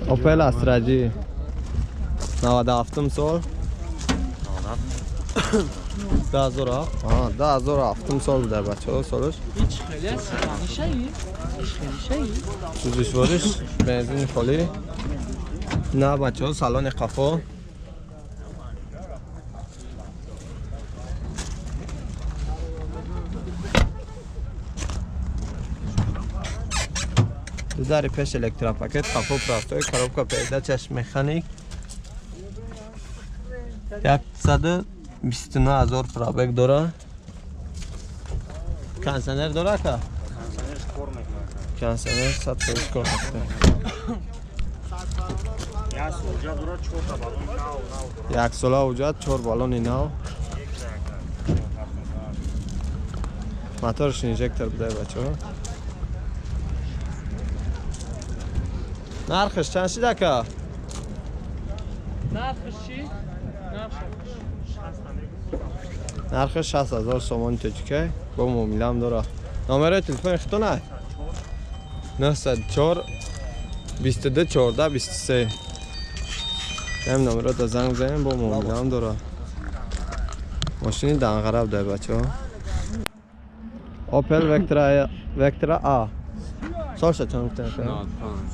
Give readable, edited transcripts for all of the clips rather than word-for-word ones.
Opel Astra G 97 сол 2007 2007 сол буда бачаҳо солаш. Сӯзишвориш бензини холӣ. На бачаҳо салони қафо. Ду дари пеш электропакет, қафо простой, коробка передачаш механик. 129 000 пробег дора. Кондиционер дора ка? Кондиционер 100% кор мекунад. Як сола ҳуҷҷат, 4 баллони нав. Моторш инжектор буда бачаҳо. Нархш чанд шид ака? Нархш чӣ? Нархш 60 000 сомони тоҷикай, бо муомилаам дора. Номерои телефони худтон ай? 904 22 14 23. Ҳам номеро да занг занем, бо муомилаам дора. Мошини данғараб дай бачаҳо. Opel Vectra A. Солша чанд гуфтем?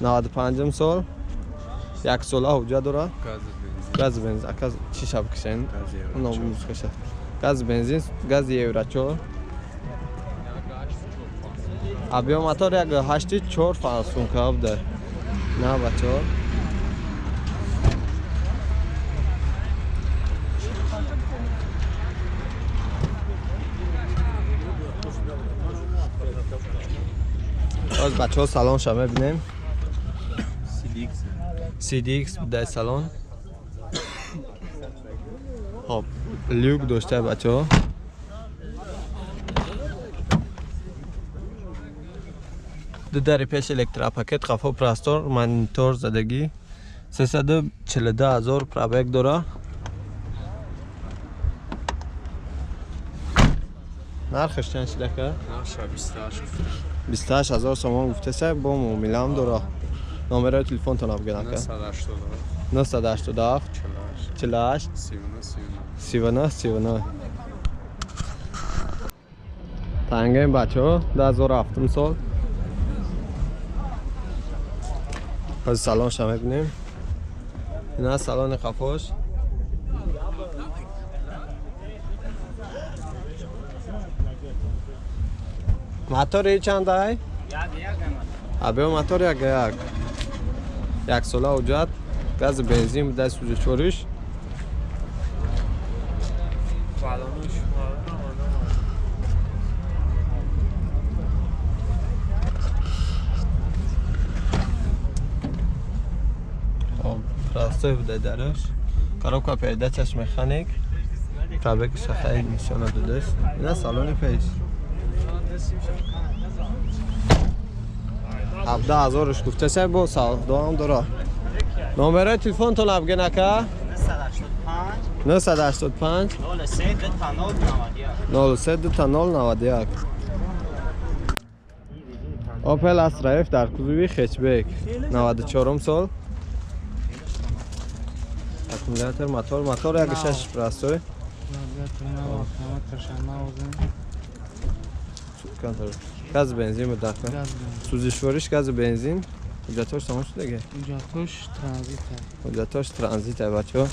95 сол. Як сола ҳуҷҷат дора. Газ бензин. Ака чӣ шаб кишен? Номус каша. Газ бензин, газ евро 4. Объем мотор 1.84 форсунка буда. На бачаҳо. Боз бачаҳо салонша мебинем. CDX буда салон. Хоб, люк дошта бачаҳо. Ду дари пеш электропакет, қафо простор, монитор задагӣ. 342 000 пробег дора. Нархш чанд шид ака? Нархш 28. 28 000 сомон гуфтеса, бо муомилаам дора. Номерои телефонтон бигӯед ака. 987 48 39 39. Тангаем бачаҳо 2007 сол. Ҳозир салонша мебинем. Ина салони қафош. Мотори чанд ай? Объем мотор 1.1. Як сола ҳуҷҷат, газ бензин буда сӯзишвориш. Хоб, простой буда дараш. Коробка передачаш механик. Пробегаш хеле нишона додааст. Ина салони пеш. 17 000 гуфтеса, бо савдоам дора. Номерои телефонтон бигӯед ака? 985 03 00 91. Opel Astra F дар кузови хэтчбек 94 сол. Аккумулятор, мотор 1.6 простой. Газ бензин буда. Сӯзишвориш газ бензин. Ҳуҷҷатҳош тамом шуд дига? Ҳуҷҷатҳош транзит. Ҳуҷҷатҳош транзит бачаҳо.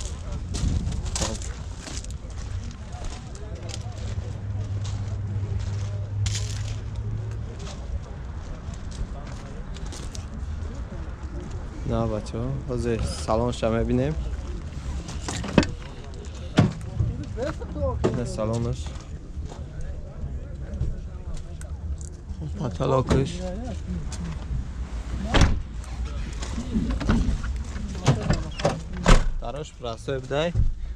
На бачаҳо, ҳозир салонша мебинем. На салонаш. Потолокаш. Дараш простой будай.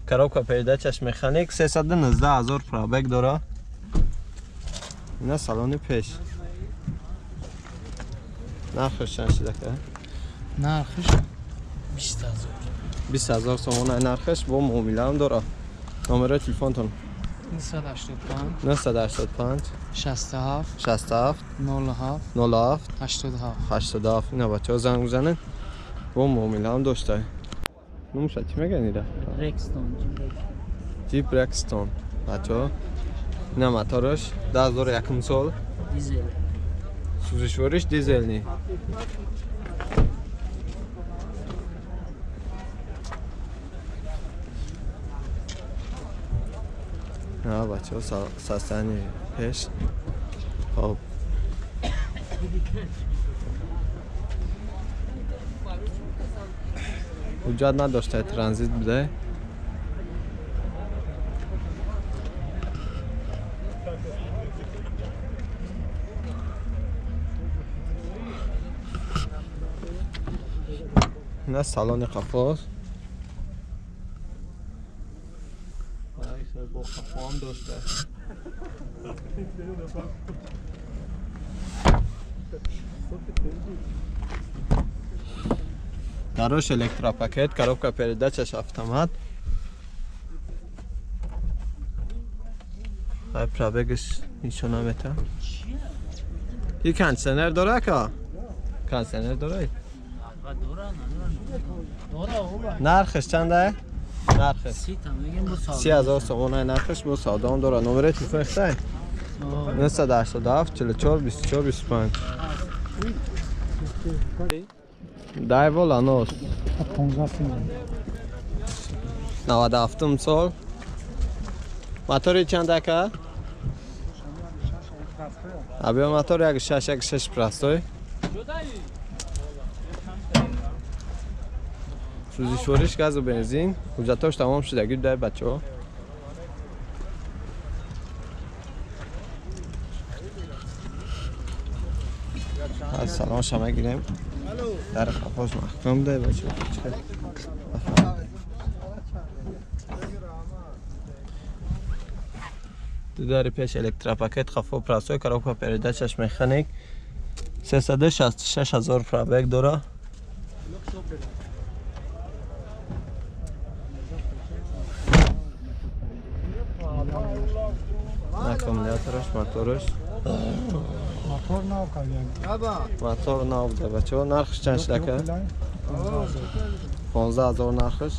Коробка передачаш механик, 319 000 пробег дора. Ина салони пеш. Нархш чанд шид ака? Нархш 20 000. 20 000 сомон нархш, бо муомилаам дора. Номерои телефонтон? 985 985 67 67 07 07 87 87. اینا بچه ها زنگ بزنن با معامله هم داشته. نموشه چی میگن ایره؟ رکستون. جیپ رکستون بچه ها. اینا موتورش 2001 سال دیزل. سوزشواریش دیزل نی. نه بچه ها سستنی پیش. خب حجت نداشته ترانزیت بوده. نه سالن قفاس با قفا هم داشته. داروش электропакет, коробка передачаш автомат. های пробегش نشونه میده. این кондиционер داره که؟ кондиционер داره؟ نرخش چنده؟ نرخش 30,000 سومانه نرخش با ساده هم داره. نمره تلفن خیلی 987 44 24 25. دایو لانوس 97 سال. موتور چند که؟ ابی موتور 1.6 1.6 простой. سوزشواریش گاز و بنزین. حجتاش تمام شده گیر بچه ها. از سلام شما گیریم. در قفاش محکم ده بچه ها. دو در پیش электропакет خفا простой коробка передачаш механик. 366,000 пробег داره. аккумулятораш, мотораш. Мотор нав кардем. Мотор нав буда бачаҳо. Нархш чанд шуда ка? 15,000 нархш.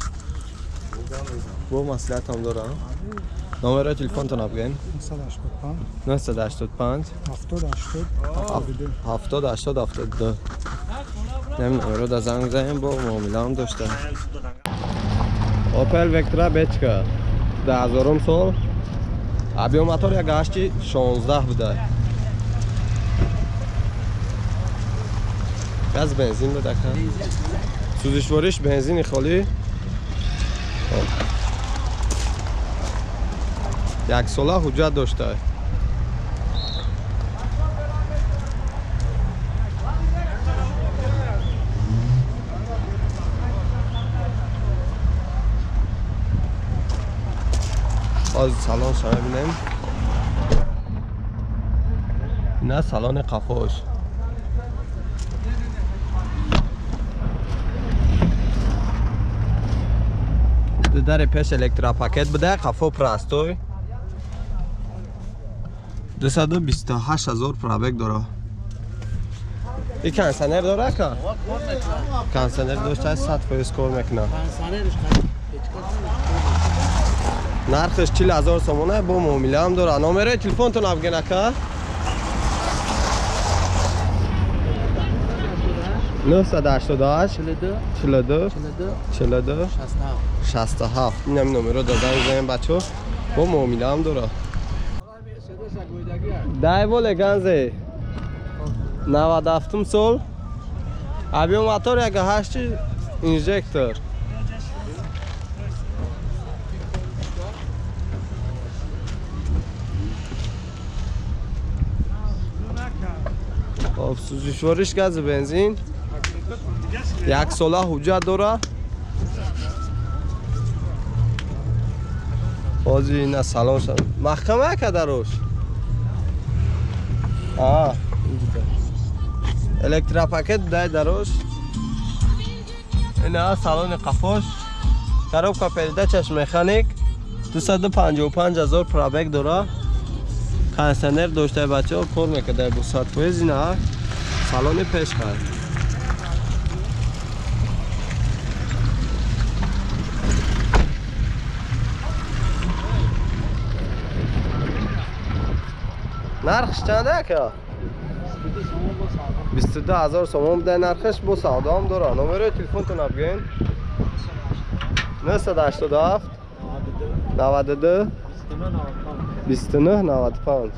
Бо маслиҳатам дорам. Номерои телефонтон бигӯед. 985 985 70 80 70 80 72. نمی номеро да занг занем, бо муомилаам дошта. Opel Vectra Бечка 2000 сол. Объем мотор 1.8 16 буда. Газ бензин буда ка. Сӯзишвориш бензини холӣ. Як сола ҳуҷҷат дошта. باز سالن شما ببینیم. نه سالن قفاش. دو در پیش электропакет بوده، قفا простой. 228,000 пробег داره. این кондиционер داره که؟ кондиционер داشته 100% کار میکنه. нархш 40,000 сомона бо муомила ҳам дорад. Номерои телефонтон абген ака? 988 42 42 67. اینم номеро додам زنگ бачо бо муомила ҳам дорад. Дайво Леганзе 97 сол. Объем мотор 1.8 инжектор. خب سوزشوارش گاز بنزین. یک ساله حجت داره. بازی اینا سلام شد. محکمه که دروش. электропакет дай دروش. اینا سالن قفاش. коробка передачаш механик. 255 ҳазор пробег дора. Кондиционер доштай бачаҳо, кор мекарда бо 100%. Ина салони пеш кард. Нархш чанд ака? 22 ҳазор сомон буда нархш, бо савдоам дора. Номерои телефонтон бигӯен. 987 92 29 95.